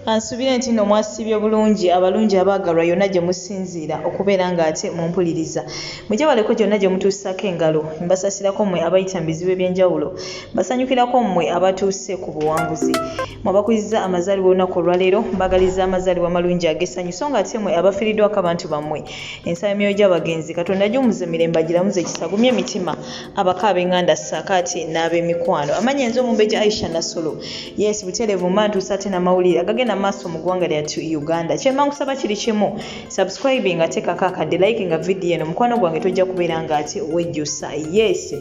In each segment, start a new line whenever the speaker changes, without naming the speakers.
Kansuubire nti nno mwasiibye bulungi abalungi abaagalwa yonna gye musinziira okubeera ng'ate mumpuliriza. Mugyebaleko gyonna gye mutuusaako engalo. Mbasasirako mmwe abayita mu bizibu eby'enjawulo. Mbasanyukirako mmwe abatuuse ku buwanguzi. Mmwe abakuzizza amazaalibwa olunaku olwaleero, mbaagaliza amazaalibwa amalungi ag'essanyu so ng'ate mmwe abafiiriddwako abantu bammwe. Ensaba emyoyo gy'abagenzi Katonda agiwummuze mirembe agiramuze ekisa agumye emitima abako ab'enganda ssaako ate n'ab'emikwano. Amannya nze Omumbejja Aisha Nassolo. Yes, butereevu mba ntuusa ate n'amawulire agagenda mu maaso mu ggwanga lyattu Uganda. Kyemba nkusaba kiri kimu, subscribing ate kaka akadde, like nga vidiyo eno, mukwano gwange tojja kubeera nga ate wejjusa. Yes.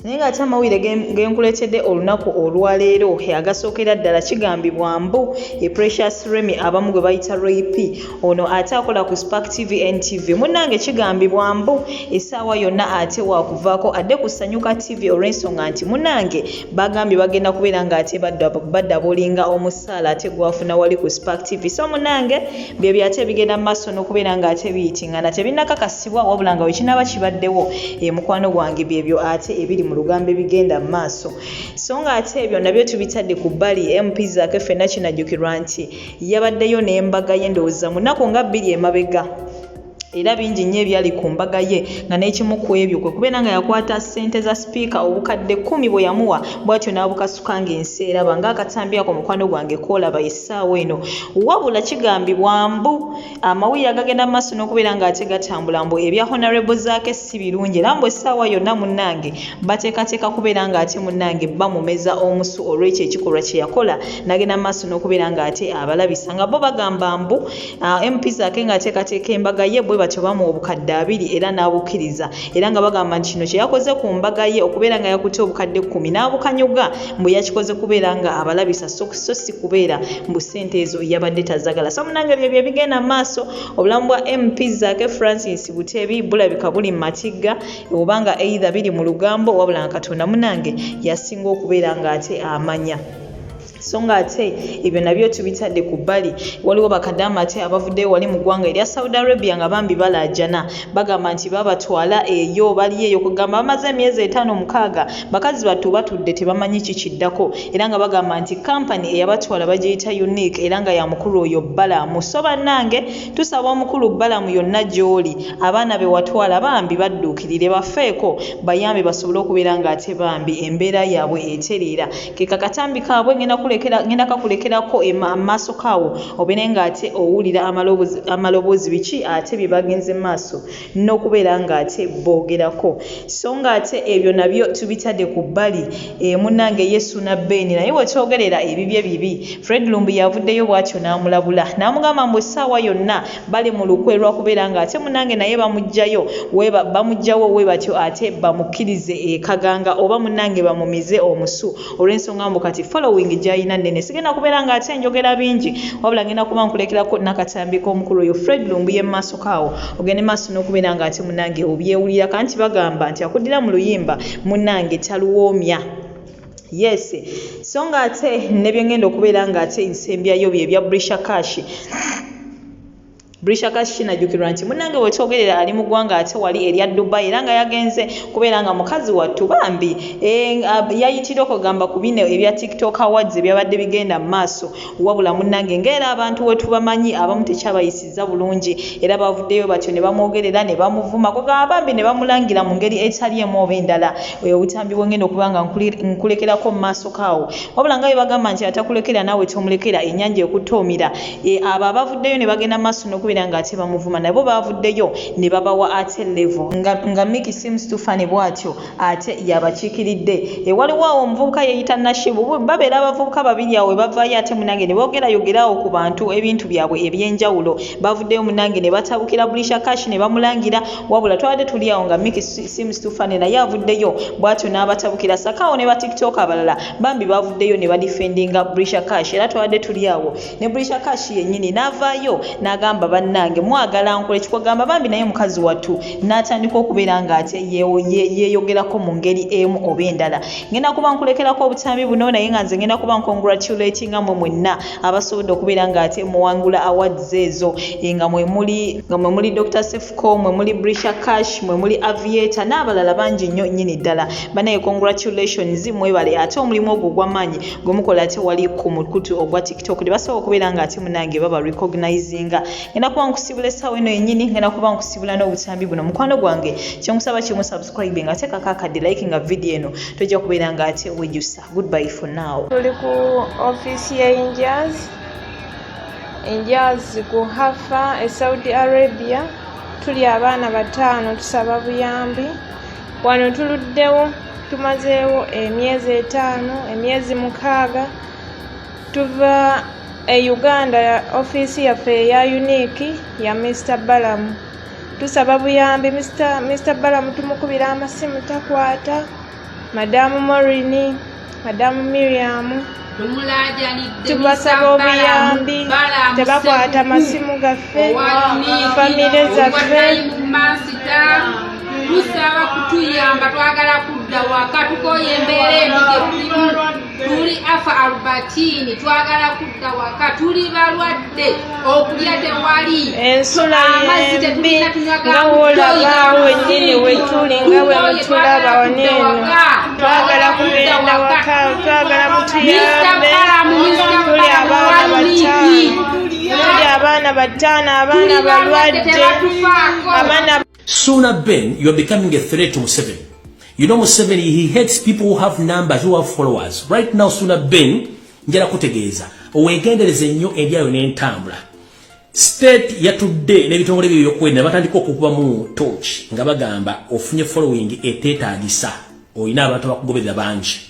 Naye ng'ate amawulire ge nkuleetedde olunaku olwaleero agasookera ddala kigambibwa mbu e Precious Remy abamu gwe bayita Ray P ono ate akola ku Spark TV NTV munnange kigambibwa mbu essaawa yonna ate wakuvaako adde ku Sanyuka TV olw'ensonga nti munnange Bagambye bagenda kubeera nga ate badabolinga omusaala ate gwafuna wali ku Spark TV. So munange byebyo ate ebigenda mu maaso n'okubeera nga ate biyitingana tebinnakakasibwa wabula nga wekinaaba kibaddewo e mukwano gwange byebyo ate ebiri mu lugambo ebigenda mu maaso. So nga ate ebyo nabyo tubitadde ku bbali MP Zaake ffenna kinajjukirwa nti yabaddeyo n'embaga ye ndowooza mu nnaku nga bbiri emabega. Era bingi nnyo ebyali ku mbaga ye nga n'ekimu ku ebyo kwe kubeera nga yakwata ssente za sipiika obukadde kkumi bwe yamuwa bw'atyo n'abukasuka ng'ensi eraba ng'akatambi ako mukwano gwange k'olaba essaawa eno. Wabula kigambibwa mbu amawulire agagenda mu maaso n'okubeera ng'ate gatambula mbu ebya Honourable Zaake si birungi era mbu essaawa yonna munnange bateekateeka kubeera ng'ate munnange bamumeza omusu olw'ekyo ekikolwa kye yakola n'agenda mu maaso n'okubeera ng'ate abalabisa nga bo bagamba mbu Ah, MP Zaake ng'ateekateeka embaga ye bwe batyo bamuwa obukadde abiri era n'abukkiriza era nga bagamba nti kino kye yakoze ku mbaga ye okubeera nga yakutte obukadde kkumi n'abukanyuga mbu yakikoze kubeera nga abalabisa so so si kubeera mbu ssente ezo yabadde tazagala. So munange bye bye bigenda mu maaso obulamu bwa MP Zaake Francis Butebi bulabika buli mu matigga oba nga either biri mu lugambo wabula nga Katonda munange yasinga okubeera ng'ate amanya. So nga ate ebyo nabyo tubitadde ku bbali, waliwo bakadaama ate abavuddeyo wali mu ggwanga erya Saudi Arabia nga bambi balaajana. Bagamba nti babatwala eyo, bali eyo kwegamba bamaze emyezi etaano mukaaga bakazi battu batudde tebamanyi ki kiddako era nga bagamba nti kkampani eyabatwala bagiyita Unique era nga ya mukulu oyo Balaam. So bannange tusaba omukulu Balaam yonna gy'oli abaana be watwala bambi badduukirire bafeeko bayambe basobole okubeera nga ate bambi embeera yaabwe etereera. Ke kakatambi kaabwe ngenda kulekera ngenda kakulekerako amaaso kaawo obeere nga ate owulira amaloboozi biki ate bye bagenze maaso n'okubeera nga ate boogerako. So nga ate ebyo nabyo tubitadde ku bbali e, munnange ye Ssuuna Ben naye we twogerera ebibye bibi. Fred Lumbuye avuddeyo bw'atyo n'amulabula n'amugamba mbu essaawa yonna bali mu lukwe lwa kubeera nga ate munnange naye bamuggyayo bamuggyawo we batyo ate bamukkirize e Kaganga oba munnange bamumize omusu olw'ensonga mbu kati following gy'alina nnene. Sigenda kubeera nga ate njogera bingi wabula ngenda kuba nkulekerako n'akatambi k'omukulu oyo Fred Lumbuye mu maaso kaawo ogende maaso n'okubeera nga ate munnange obyewulira kanti bagamba nti akuddira mu luyimba munnange taluwoomya. Yes, so nga ate ne bye ngenda okubeera nga ate nsembyayo bye bya Brisha Cash. Brisha Cash kinajjukirwa nti munnange we twogerera ali mu ggwanga ate wali erya Dubai era nga yagenze kubeera nga mukazi wattu bambi e, yayitira okugamba ku bino ebya TikTok Awards ebyabadde bigenda mu maaso wabula munnange ng'era abantu we tubamanyi abamu tekyabayisizza bulungi era bavuddeyo batyo ne bamwogerera ne bamuvuma kugamba bambi ne bamulangira mu ngeri etali emu oba endala obutambi bwe ngenda okuba nga nkulekerako mu maaso kaawo wabula nga bwe bagamba nti atakulekera naawe tomulekera ennyanja ekutoomira e, abo abavuddeyo ne bagenda maaso n'okubeera nga ate bamuvuma nabo bavuddeyo ne babawa ate level nga, nga Mickey seems too funny bw'atyo ate yabakiikiridde e, waliwo awo omuvubuka yeeyita Nashibu babeera abavubuka babiri awo bavaayo ate munange ne boogerayogera awo ku bantu ebintu byabwe eby'enjawulo bavuddeyo munange ne batabukira Brisha Cash ne bamulangira wabula twabadde tuli awo nga Mickey seems too funny naye avuddeyo bw'atyo n'abatabukira sakaawo ne ba TikTok abalala bambi bavuddeyo ne badifendinga Brisha Cash era twabadde tuli awo ne Brisha Cash yennyini n'avaayo n'agamba bannange. Bannange, mwagala nkole kikwagamba bambi, naye mukazi wattu n'atandika okubeera ng'ate yeeyogerako mu ngeri emu oba endala. Ngenda kuba nkulekerako obutambi buno, naye nga nze ngenda kuba ncongratulatinga mwe mwenna abasobodde okubeera ng'ate muwangula awards ezo, nga mwe muli Dr Sefco, mwe muli Brisha Cash, mwe muli Aviator n'abalala bangi nnyo nnyini ddala. Banaye, congratulations, mwebale ate omulimu ogwo ogw'amaanyi gwe mukola ate wali ku mukutu ogwa TikTok ne basobola okubeera ng'ate munange baba recognizinga. Ngenda kuba nkusibula essaawa eno yennyini, ngenda kuba nkusibula n'obutambi buno. Mukwano gwange, kyenkusaba kimu: subscribe nga teekako akadde, like nga video eno, tojja kubeera ng'ate wejjusa. Goodbye for now.
Tuli ku ofiisi ya Injaz, Injaz ku Hafa e Saudi Arabia. Tuli abaana bataano, tusaba buyambi. Wano tuluddewo, tumazeewo emyezi 5, emyezi 6. Tuva e Uganda, ofiisi yaffe eya Unique ya Mr Balamu. Tusaba buyambi. Mr Balamu tumukubira amasimu takwata, Madamu Morini, Madamu Miriam.
Tumulajanidde.
Tubasaba obuyambi, tebakwata masimu gaffe, famire zaffe.
Mansita, tusaba kutuyamba, twagala kudda waka, tukoye embeera embi gye tulimu. Tuli afa Albertini, twagala kudda waka, tuli balwadde, okulya tewali.
Ensula
Amazzi
yembi.
tetulina, tunywa ga
Nga woolaba wennyini wetuli, nga bwe mutulaba wano eno, twagala kugenda waka, twagala mutuyambe. Tuli abaana bataano, tuli abaana bataano, abaana balwadde, abaana.
Sooner Ben, you are becoming a threat to Museveni. You know Museveni, he hates people who have numbers, who have followers. Right now, Sooner Ben, njala kutegeeza, owegendereze nnyo endyayo n'entambula. State yatudde n'ebitongole bye ebyokwerinda batandika okukubamu torch nga bagamba ofunye following eteetaagisa, olina abantu abakugoberera bangi.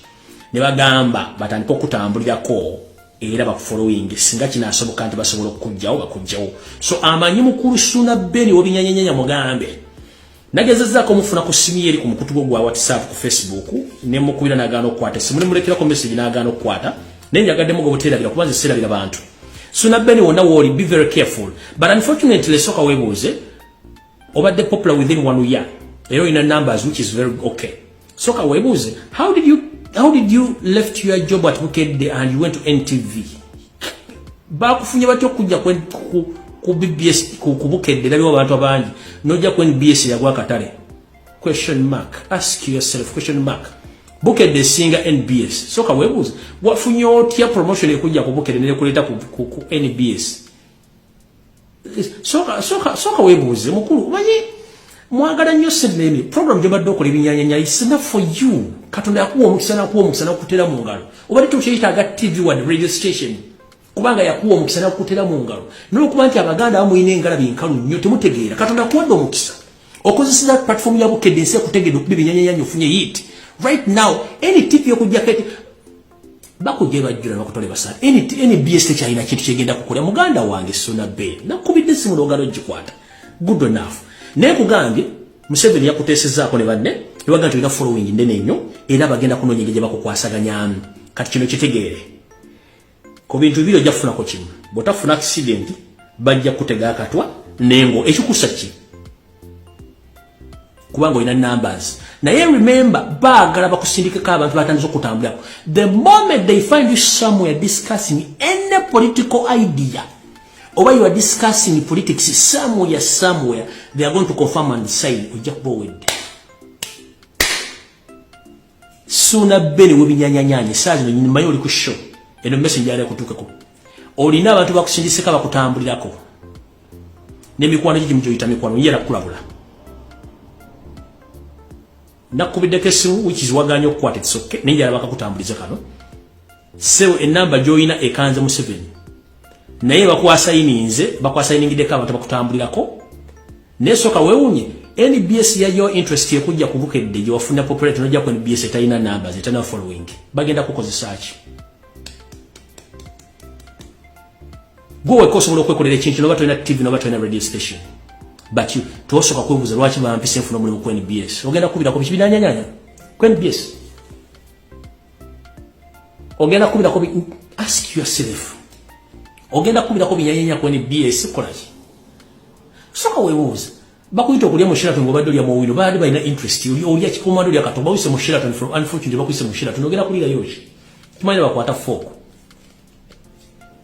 Ne bagamba batandika okutambulirako era bakufollowing, singa kinaasoboka nti basobola okukuggyawo, bakuggyawo. So amanyi mukulu Ssuuna Ben w'obinyanyanyanya, mugambe nagezezzaako omufuna ku simu ye eri ku mukutu gwo gwa WhatsApp, ku Facebook, ne mukubira n'agaana okukwata essimu, ne mulekerako message n'agaana okukwata, naye njagaddemu gwe buteerabira kuba nze seerabira bantu. Ssuuna Ben, wonna wooli, be very careful. But unfortunately, soka weebuuze, obadde popular within one year era olina numbers, which is very okay. Soka weebuuze, how did you left your job at Bukedde and you went to NTV? Bakufunye batya okujja ku BBS, ku Bukedde erabiwo abantu abangi, nojja ku NBS yagwa akatale? Question mark. Ask yourself question mark. Bukedde esinga NBS. Soka weebuuze, wafunye otya promotion ekujja ku Bukedde nekuleeta ku NBS? Soka weebuuze, mukulu. Omanyi mwagala nnyo sente, naye program gyobadde okola ebinyanyanya is enough for you. Katonda yakuwa omukisa, nakuwa omukisa nakutera mu ngalo. Obadde tokyetaaga TV wadde radio station, kubanga yakuwa omukisa nakutera mu ngalo. Nolwokuba nti Abaganda bamulina engalabi enkalu nnyo, temutegeera. Katonda akuwadde omukisa, okozeseza platform ya Bukedde, ensi ekutegedde okuba ebinyanyanya, ofunye hit. Right now, any TV okujjako eti bakujja bajjula bakutole basala. NBS tekyalina kintu kyegenda kukola. Muganda wange Suna Ben, nakubidde esimu n'ogala ogikwata, good enough. Naye kugambye Museveni yakuteesezaako ne banne ne bagamba nti olina following nnene nnyo era bagenda kunoonya engeri gye bakukwasaganyamu. Kati kino kitegeere, ku bintu bibiri ojja kufunako kimu. Bw'otafuna accident, bajja kutega akatwa nengo ekikusa ki, kubanga olina numbers. Naye remember, baagala bakusindikako abantu batandise okutambulako. The moment they find you somewhere discussing any political idea oba you are discussing politics somewhere, somewhere, they are going to confirm and decide, ojja kuba owedde. Suuna Beni webinyanyanyanye, saa zino manyi oli ku show eno, message yali kutuukako, olina abantu bakusindiseko bakutambulirako n'emikwano gigimu gyoyita mikwano. Njala kukulabula, nakubiddeko essimu which is waganye okukwata, it's okay, naye njala bakakutambuliza kano sewo. Enamba gy'olina ekanze Museveni, naye bakwasayininze, bakwasayiningideko abantu bakutambulirako. Naye soka weewunye, NBS yayo interest ekujja ku Bukedde gye wafuna popularity, nojja ku NBS etalina numbers, etalina following. Bagenda kukozesa ki? Gwe wekka osobola okwekolera ekintu, noba tolina TV, noba tolina radio station, but you tosooka kwebuuza lwaki bampise nfuna omulimu ku NBS. Ogenda kubirako biki binanyanyanya ku NBS? Ogenda kubirako, ask yourself, ogenda kubirako binyanyanya ku NBS? Kolaki? Soka weebuuze, bakuyita okulya mu Sheraton, ng'obadde olya mu Owino, baali balina interest olya kikomando, olya katonda. Bakuyise mu Sheraton, from unfortunately bakuyise mu Sheraton, ogenda kuliirayo ki? Kimanyi bakwata fork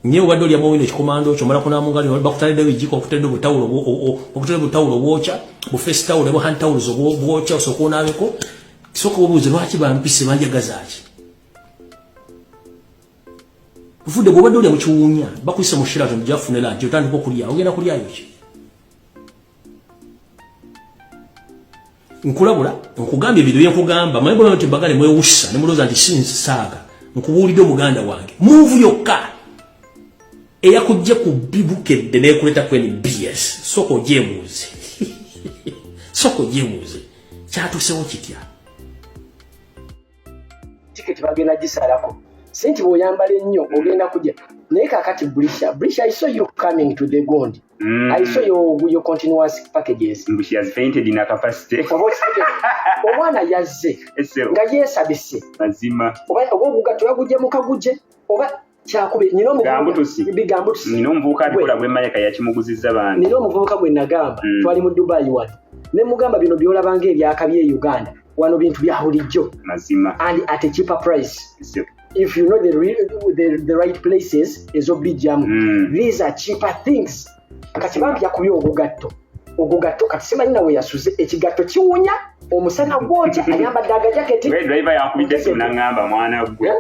nye. Obadde olya mu Owino, ekikomando kyo omala kunaamu ngalo, bakutandiddewo ejjiko, bakutandidde obutawulo, bakutandidde obutawulo obwokya, bu face towel ne bu hand towels obwokya, osooka onaabeko. Sooka obuuze, lwaki bampise? Banjagaza ki? Nfudde. Bw'obadde olya mu kiwuunya, bakuyise mu Sheraton, gyafune lunch, otandika okulya, ogenda kulyayo ki? Nkulabula, nkugambye ebintu byenkugamba. Manyi bwe nti bagale mwewussa ne mulowooza nti si nsaaga. Nkubuulidde, omuganda wange, move yokka eyakujja ku bibukedde nekuleta ku NBS, sooka ogyebuuze, sooka ogyebuuze kyatuusewo kitya.
Tiketi bagenda gisalako si nti bw'oyambala ennyo ogenda kujja. Naye kakati Brisha, Brisha, I saw you coming to the gond. I saw your continuous packages.
Mbu she has fainted in her capacity.
Oba okitegedde? Omwana yazze
Ese
nga yeesabise.
Mazima.
Oba ogugatto yagujje mu kagujje oba kyakube nina
Gambutusi.
Bigambutusi.
Nina omuvubuka abikola gwe mmanya, yakimuguzizza bambi.
Nina omuvubuka gwe nagamba, twali mu Dubai wano, ne mugamba bino byolabanga ebyakabi e Uganda wano bintu bya bulijjo
Mazima.
and at a cheaper price
Ese
if you know the right places ez'obijjamu. These are cheaper things. Kati bambi yakubye ogugatto, ogugatto kati simanyi nawe yasuze, ekigatto kiwunya, omusana gwokya, ayambadde agajaketi.
We driver yankubidde essimu n'aŋŋamba, mwana gwe,
Eh?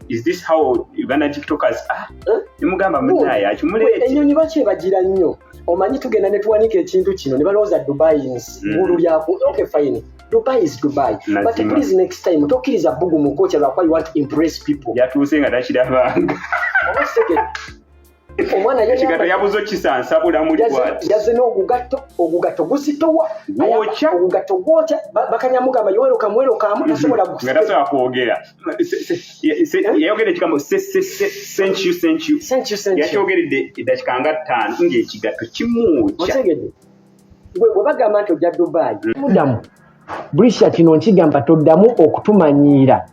is this how Uganda TikTokers ah?
Eh?
Nemugamba munaye akimuleeti.
Ennyonyi bakyebagira nnyo. Omanyi tugenda ne tuwanika ekintu kino ne balowooza Dubai nsi ggulu lyaku. Okay, fine, Dubai is Dubai, but
Mazima.
please, next time tokkiriza bbugu mu kwokya lwakuba you want to impress people.
Yatuuse nga takirabanga.
Oba kitegedde? Omwana
Ekigatto yabuze okisansabula muli bwati.
Yazze n'ogugatto, ogugatto guzitowa.
Gwokya.
Ogugatto gwokya. Bakanyamugamba welcome, welcome, tasobola
Nga tasobola kwogera. Yayogera ekigambo thank you, thank you.
Thank you, thank you.
Yakyogeredde eddakiika nga 5 ng'ekigatto kimwokya.
Otegedde? Gwe bwe bagamba nti ojja Dubai, muddamu Brisha, kino nkigamba, toddamu okutumanyiira,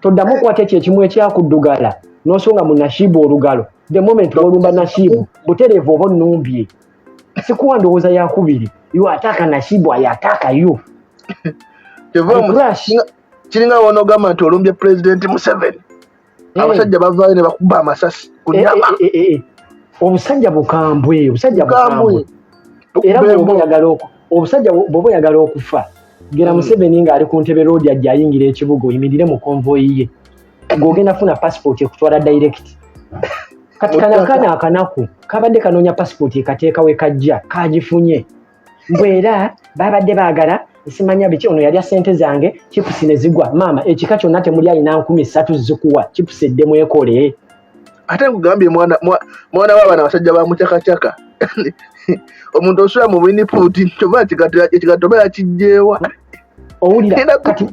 toddamu okukwata ekyo ekimu ekyakuddugala n'osonga mu Nashibu olugalo. The moment olumba Nashibu butereevu oba onnumbye, sikuwa ndowooza yakubiri. You attack Nashibu, I attack you.
Kyova
I crash.
Kiringa wonogamba nti olumbye Pulezidenti Museveni, abasajja bavaayo ne bakuba amasasi ku nyama.
Eh. Obusajja bukambwe, obusajja
Bukambwe.
bukambwe. Era
Bukuba
bw'oba
embwa.
oyagala obusajja bw'oba oyagala okufa, gera Museveni ng'ali ku Ntebe Road, ajja ayingira ekibuga, oyimirire mu konvoyi ye, ng'ogenda funa passport ekutwala direct. Kati kano akaana akanaku kabadde kanoonya passport ekateeka we kajja kagifunye. Mbwe era babadde baagala simanya biki, ono yalya sente zange, chips ne zigwa. Maama, ekika kyonna temuli alina 3000 zikuwa chips eddemu ekole.
Ate nkugambye, mwana w'abaana, abasajja ba mucakacaka, omuntu osula mu bwinipuuti, kyova ekigatto oba yakijjeewa.
Owulira?
Era
Kati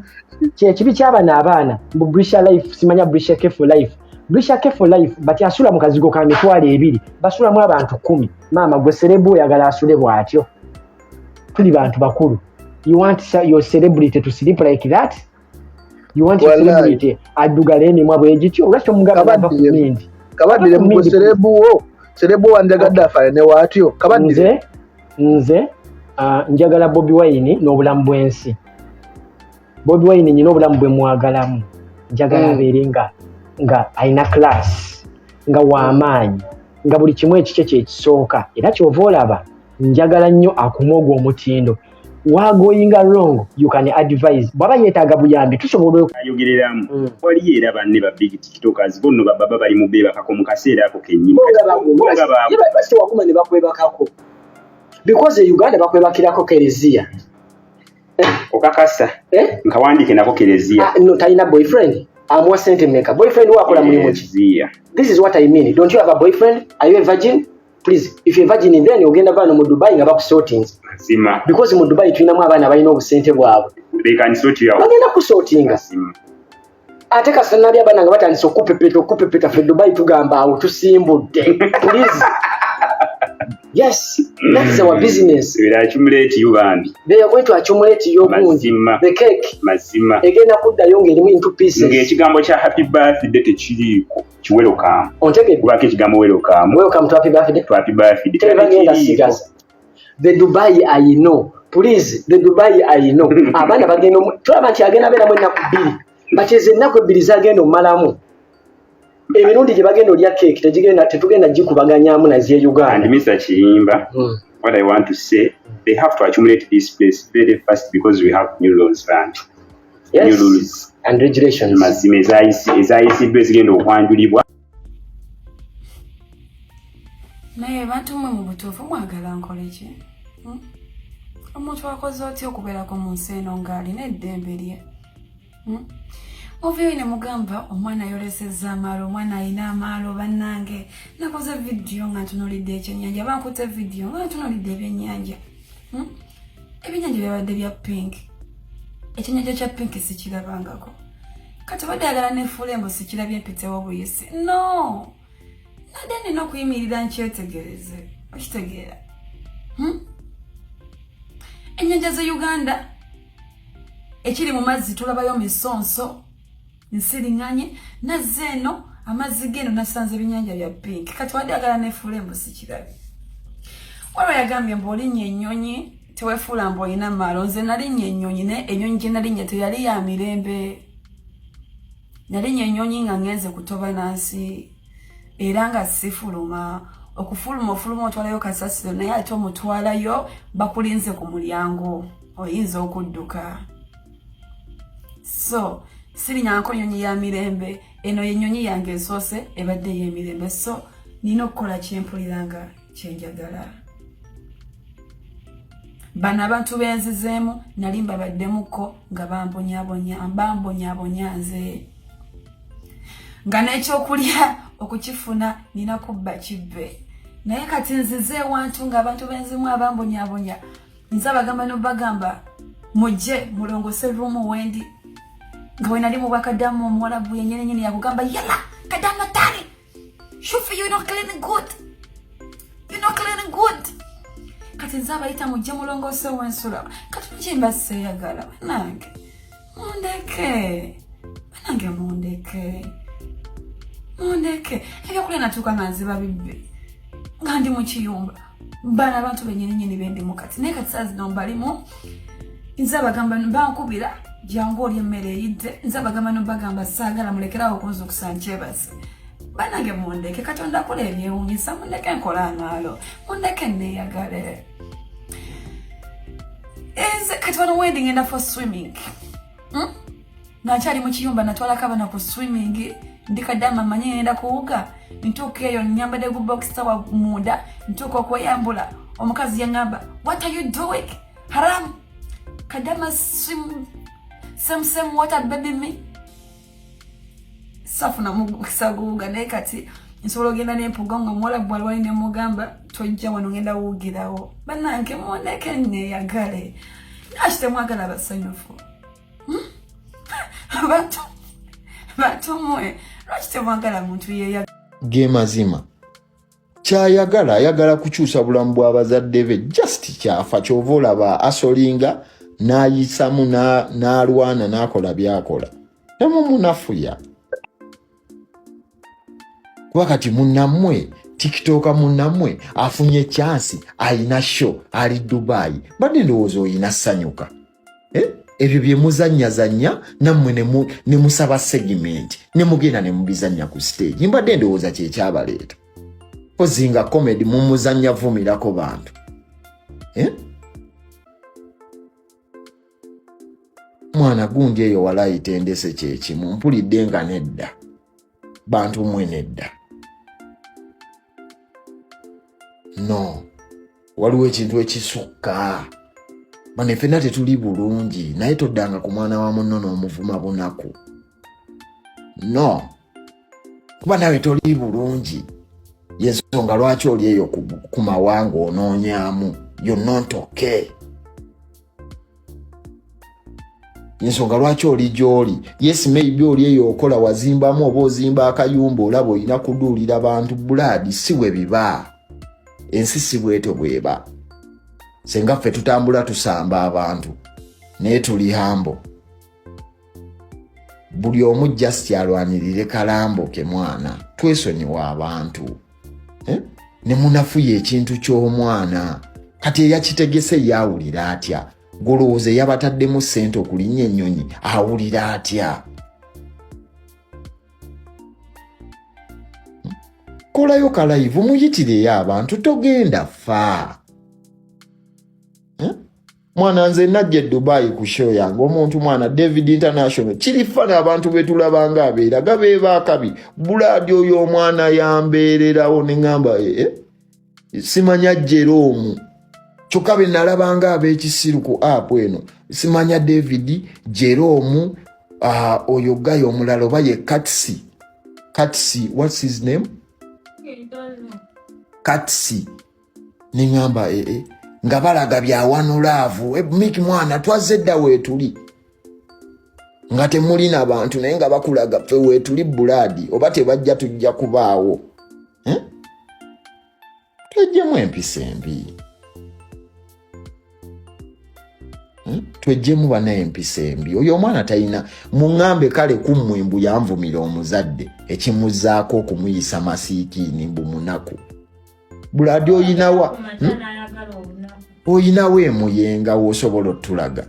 kyekibi kyabano abaana, mbu Brisha life, simanya Brisha careful life, Brisha careful life, bati asula mu kazigo ka 20,000, basulamu abantu 10. Maama gwe celeb oyagala asule bw'atyo? Tuli bantu bakulu. You want your celebrity to sleep like that? You want your
Wallahi.
celebrity addugala emimwa bwe gityo? Lwaki tomugamba nava ku
Kabaddire.
mindi?
Kabaddire.
Ava ku
Mugwe
mindi.
Celeb wo, celeb wo wanjagadde afaanane waatyo? Kabaddire.
Nze njagala Bobi Wine n'obulamu bw'ensi. Bobi Wine nyina obulamu bwe mwagalamu. Njagala abeere nga alina class, nga w'amaanyi, nga buli kimu ekikye kyekisooka. Era kyova olaba njagala nnyo akume ogwo omutindo. Wagoyinga wrong, you can advise. Bw'aba yeetaaga buyambi, tusobola
Ayogereramu. Waliyo era banne ba big TikTokers bonno bababa bali mu beebakako mu kaseera ako kennyini.
Bo nga
Kati bo nga
baaguma. Lwaki tewaguma ne bakwebakako? Because e Uganda bakwebakirako kereziya.
Okakasa?
Eh?
Nkawandiike nako kereziya.
Ah, no, talina boyfriend amuwa sente mmeka? Boyfriend we akola mulimu ki?
Kereziya.
This is what I mean. Don't you have a boyfriend? Are you a virgin? Please, if you're a virgin, then ogenda bano mu Dubai nga bakusortings.
Mazima.
Because mu Dubai tulinamu abaana balina obusente bwabwe.
They can sort you out.
Bagenda kusortinga.
Mazima.
Ate kasita abaana nga batandise okupepeta okupepeta, ffe Dubai tugamba awo tusimbudde. Please, yes, that is our business.
They accumulate you bambi.
They are going to accumulate your gundi.
Mazima.
The cake
Mazima.
egenda kuddayo ng'erimu into pieces.
Ng'ekigambo kya happy birthday tekiriiko, kiwelcome.
Ontegedde?
Kubako ekigambo welcome.
Welcome to happy birthday.
To happy birthday.
Tebagenda
Tekiriiko.
sigaza. The Dubai I know, please, the Dubai I know. Abaana bagenda, tulaba nti agenda abeeramu ennaku 2, bakyeza ennaku 2 zagenda omumalamu emirundi gye bagenda olya keeki tegigenda, tetugenda gikubaganyamu naze Uganda.
And Mr. Kiyimba, what I want to say, they have to accumulate this place very fast because we have new laws and new rules
and regulations.
Mazima ezayisiddwa ezigenda okwanjulibwa.
Naye bantu mmwe mu butuufu mwagala nkole ki? Omuntu akoze otya okubeerako mu nsi eno ng'alina eddembe lye? Muveeyo ne mugamba omwana ayolesezza amaalo, omwana alina amaalo. Bannange, nakoze vidiyo nga ntunuulidde ekyennyanja, bankutte vidiyo nga ntunuulidde ebyennyanja. Ebyennyanja byabadde bya pink, ekyennyanja kya pink sikirabangako. Kati obadde ayagala nefuula embu sikirabye mpitewo buyisi. No, nadde nina okuyimirira nkyetegereze. Okitegeera? Ennyanja ze Uganda ekiri mu mazzi tulabayo misonso, nsiriŋŋanye. Nazze eno amazzi g'eno nasanze ebyennyanja bya pink. Kati wadde ayagala nefuula embu sikirabye. Waliwo yagambye mbu olinnya ennyonyi tewefuula mbu olina maalo. Nze nalinnya ennyonyi, naye ennyonyi gye nalinnya teyali ya mirembe. Nalinnya ennyonyi nga ngenze kutoba nansi era nga sifuluma. Okufuluma ofuluma otwalayo kasasiro, naye ate omutwalayo bakulinze ku mulyango, oyinza okudduka. So sirinyangako nnyonyi ya mirembe. Eno yennyonyi yange esoose ebadde ey'emirembe, so nina okukola kyempulira nga kyenjagala. Bano abantu benzizeemu nali mbabaddemuko nga bambonyabonya, bambonyabonya nze nga n'ekyokulya okukifuna nina kubba kibbe. Naye kati nzize ewantu nga abantu benzimu abambonyabonya, nze abagamba nobagamba mujje mulongose ruumu wendi. Nga we nali mu bwakadamu, omuwalabu yennyini nyini yakugamba, "Yala kadama tani shufi, you not clean good, you not clean good." Kati nze abayita mujje mulongose wensula. Kati mukimba seeyagala. Banange mundeke, banange mundeke, mundeke. Ebyokulya natuuka nga nziba bibbe nga ndi mu kiyumba. Bano abantu benyininyini bendimu kati, naye kati saa zino mbalimu. Nze abagamba bankubira, "Jangu oli emmere eyidde." Nze abagamba nobagamba saagala, mulekerawo okunzukusa nkyebase. Banange mundeke, Katonda akola ebyewunyisa. Mundeke nkola amaalo, mundeke neeyagale. Nze kati wano wendi ngenda for swimming, Nga nkyali mu kiyumba natwalako abaana ku swimming. Ndi kadama manyi ngenda kuwuga. Ntuuka eyo nyambadde gu boxer wa munda, ntuuka okweyambula, omukazi yaŋŋamba, "What are you doing? Haram, kadama swim same same water, baby me." Safuna mukisa guwuga, naye kati nsobola ogenda nempuga nga omuwala bwalwali nemugamba, "Tojja wano, ngenda wuugirawo." Bannange mundeke neeyagale. Lwaki temwagala abasanyufu? Abantu bantu mmwe, lwaki temwagala muntu yeeyagala?
Ge mazima, kyayagala ayagala kukyusa bulamu bw'abazadde be, just kyafa. Kyova olaba asolinga n'ayisamu n'alwana n'akola byakola. Temumunafuya, kuba kati munnammwe TikToker, munnammwe afunye chance, ayina show, ali Dubai. Badde ndowooza oyina ssanyuka. Eh? Ebyo bye muzannyazannya nammwe ne musaba segment ne mugenda ne mubizannya ku stage. Mbadde ndowooza kyekyabaleeta kozi nga comedy mumuzannya vumirako bantu, eh? Mwana gundi eyo walayi tendese kyekimu mpulidde nga nedda bantu mwe nedda no waliwo ekintu ekisukka. Bano ffenna tetuli bulungi, naye toddanga ku mwana wa munno n'omuvuma bunaku, no kuba nawe toli bulungi. Yensonga lwaki oli eyo ku mawanga onoonyaamu. You're not okay. Ensonga lwaki oli gy'oli, yes, maybe oli eyo okola, wazimbamu oba ozimba akayumba, olaba olina kuduulira bantu. Bulaadi si bwe biba, ensi si bwetyo bweba. Senga ffe tutambula tusamba abantu, naye tuli hambo. Buli omu just alwanirire kalambo ke. Mwana twesonyiwa abantu, eh? Ne munafuya ekintu ky'omwana. Kati eyakitegese ye awulira atya? Golowooza eyabataddemu ssente okulinnya ennyonyi awulira atya? Kolayo kalayivu muyitireyo abantu, togenda fa. Eh? Mwana nze najja e Dubai ku show yange omuntu mwana David International kiri fana abantu betulabanga abeera gabeeba akabi bulaadi oyo omwana yambeererawo ne ŋŋamba eh, eh, simanya Jerome kyokka be nalabanga ab'ekisiru ku app eno simanya David Jerome oyo gayo omulala oba ye Katsi Katsi, what's his name? Katsi neŋamba ee eh, eh, nga balaga byawanulaavu eh, miki mwana twazze dda weetuli nga temuli na bantu naye nga bakulaga ffe weetuli bulaadi oba tebajja tujja kubaawo eh? Twejjemu empisa embi Twejjemu bana empisa embi. Oyo omwana talina muŋŋambe kale kummwe mbu yanvumira omuzadde ekimuzaako okumuyisa masiikiini mbu munaku buladi oyinawa hmm? Oyinawo emuyenga wosobola otulaga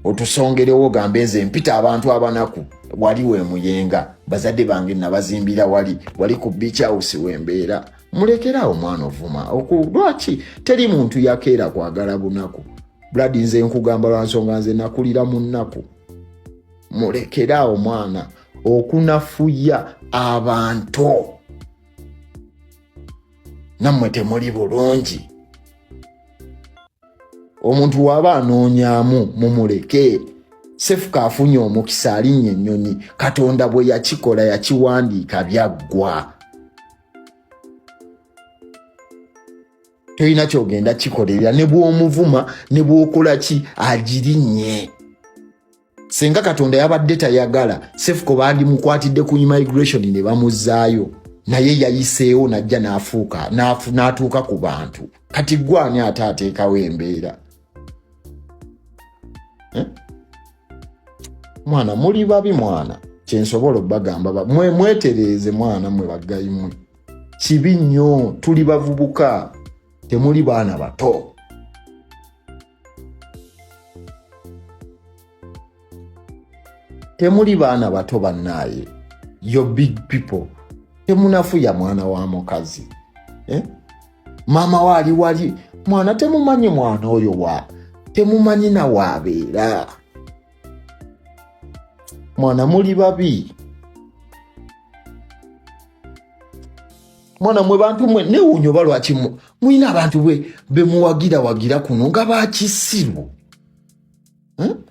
otusongerewo ogambe nze mpita abantu abanaku wali wemuyenga bazadde bange nabazimbira wali wali ku beach house wembeera. Mulekerawo omwana ovuma lwaki teri muntu yakeera kwagala bunaku buladi nze nkugamba lwa nsonga nze nakulira mu nnaku. Mulekerawo omwana okunafuya abantu nammwe temuli bulungi. Omuntu waba anoonyamu mumuleke. Sefuka afunye omukisa alinnya ennyonyi. Katonda bwe yakikola yakiwandiika byaggwa. Tolina kyogenda kikolerera ne bw'omuvuma ne bw'okola ki agirinnye. Senga Katonda yabadde tayagala Sefuko bandimukwatidde ku immigration ne bamuzzaayo, naye yayiseewo najja n'afuuka n'atuuka ku bantu. Kati gwani ate ateekawo embeera eh? Mwana muli babi mwana, kyensobola obbagamba mwe mwetereeze mwana mwe baggayi mwe kibi nnyo. Tuli bavubuka, temuli baana bato, temuli baana bato bannaaye. Yo big people temunafuya mwana wa mukazi eh? Maama we ali wali mwana temumanyi mwana oyo wa temumanyi na waabeera mwana muli babi mwana mwe bantu mwe newuunya oba lwaki mulina abantu bemuwagira wagira kuno nga bakisiru hmm?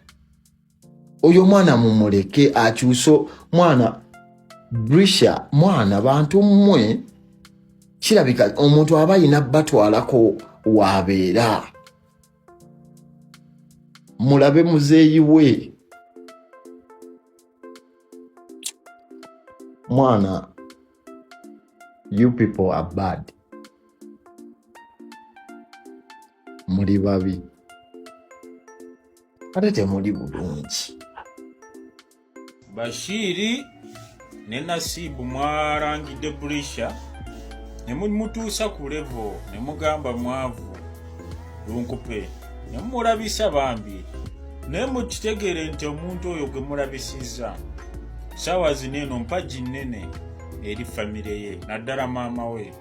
Oyo omwana mumuleke akyuso mwana brisha mwana bantu mmwe kirabika omuntu aba ayina batwalako wabeera mulabe muzeeyi we mwana. You people are bad, muli babi ate temuli bulungi.
Bashiri ne Nasibu mwalangidde Brisha ne mumutuusa ku levo ne mugamba mwavu lunkupe ne mumulabisa bambi, naye mukitegeere nti omuntu oyo gwe mulabisizza saawa zino eno mpagi nnene eri famire ye naddala maama we.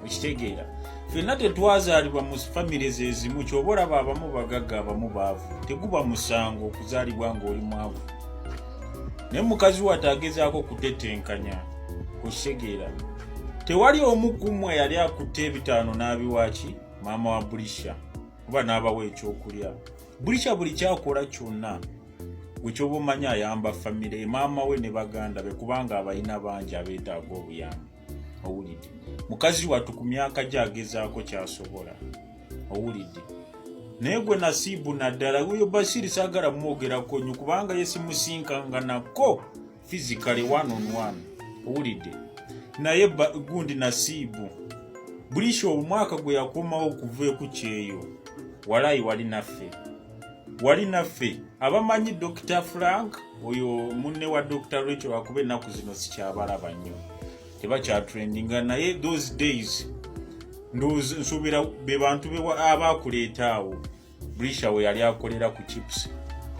Okitegeera, ffenna tetwazaalibwa mu famire zezimu, kyoba olaba abamu bagagga abamu baavu. Teguba musango okuzaalibwa ng'oli mwavu, naye mukazi watte agezaako kutetenkanya. Okitegeera, tewali omu ku mmwe yali akutte ebitaano n'abiwaaki maama wa Bulisha oba n'abawa ekyokulya. Bulisha buli kyakola kyonna gwe kyoba omanyi ayamba famire, maama we ne baganda be, kubanga abalina bangi abeetaaga obuyambi. Owulidde, mukazi wattu ku myaka gye agezaako kyasobola. Owulidde, naye gwe Nasiibu naddala oyo Bashiri saagala mwogerako nnyo kubanga ye simusinkanga nako physically one on one. Owulidde, naye gundi Nasiibu Bulisha omwaka gwe yakomawo okuva eku kyeyo walayi wali naffe, wali naffe abamanyi Dr Frank oyo munne wa Dr Rachel, akuba ennaku zino sikyabalaba nnyo, tebakyatrendinga, naye those days Ndowooza nsuubira be bantu abaakuleeta awo Brisha we yali akolera ku chips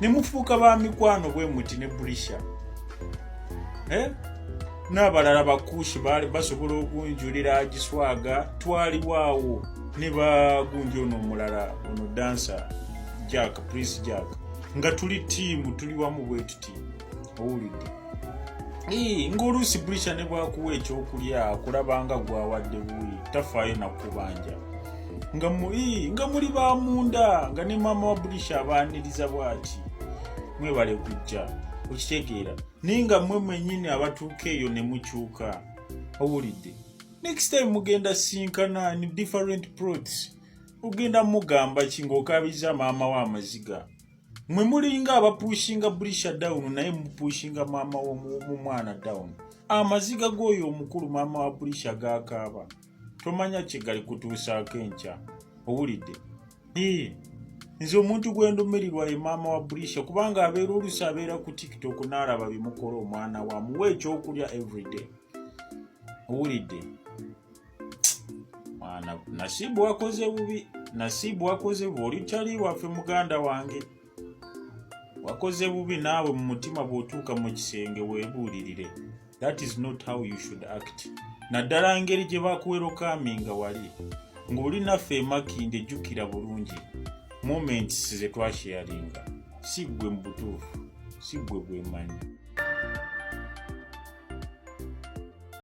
ne mufuuka ba mikwano bwe muti ne Brisha. Eh? N'abalala bakuushi baali basobola okunjulira agiswaga twaliwo awo ne bagundi ono omulala ono dansa Jack Prince Jack nga tuli tiimu tuli wamu bwe tuti owulidde ng'oluusi Brisha ne bwakuwa ekyokulya akulaba nga gwawadde buwi tafaayo nakubanja nga nga muli ba munda nga ne maama wa Brisha abaaniriza bwati mwebale kujja okitegeera naye nga mwe mwenyini abatuuka eyo ne mukyuka owulidde next time mugenda sinkana in different plots ogenda mugamba ki ng'okabiza maama we amaziga mwe mulinga abapushinga Brisha down naye mupushinga maama w'omwana down amaziga g'oyo omukulu maama wa Brisha gakaaba tomanya kye gali kutuusaako enkya owulidde nze omuntu gwendumirirwa ye maama wa Brisha kubanga abeera oluusi abeera ku TikTok n'alaba bimukola omwana we amuwa ekyokulya everyday owulidde mwana Nasibu wakoze bubi Nasibu wakoze bubi oli tali waffe muganda wange wakoze bubi naawe mu mutima bw'otuuka mu kisenge weebuulirire that is not how you should act naddala ngeri gye bakuwelcominga wali ng'oli naffe emakinde jjukira bulungi moments ze twasharinga si ggwe mu butuufu si ggwe gwemanyi.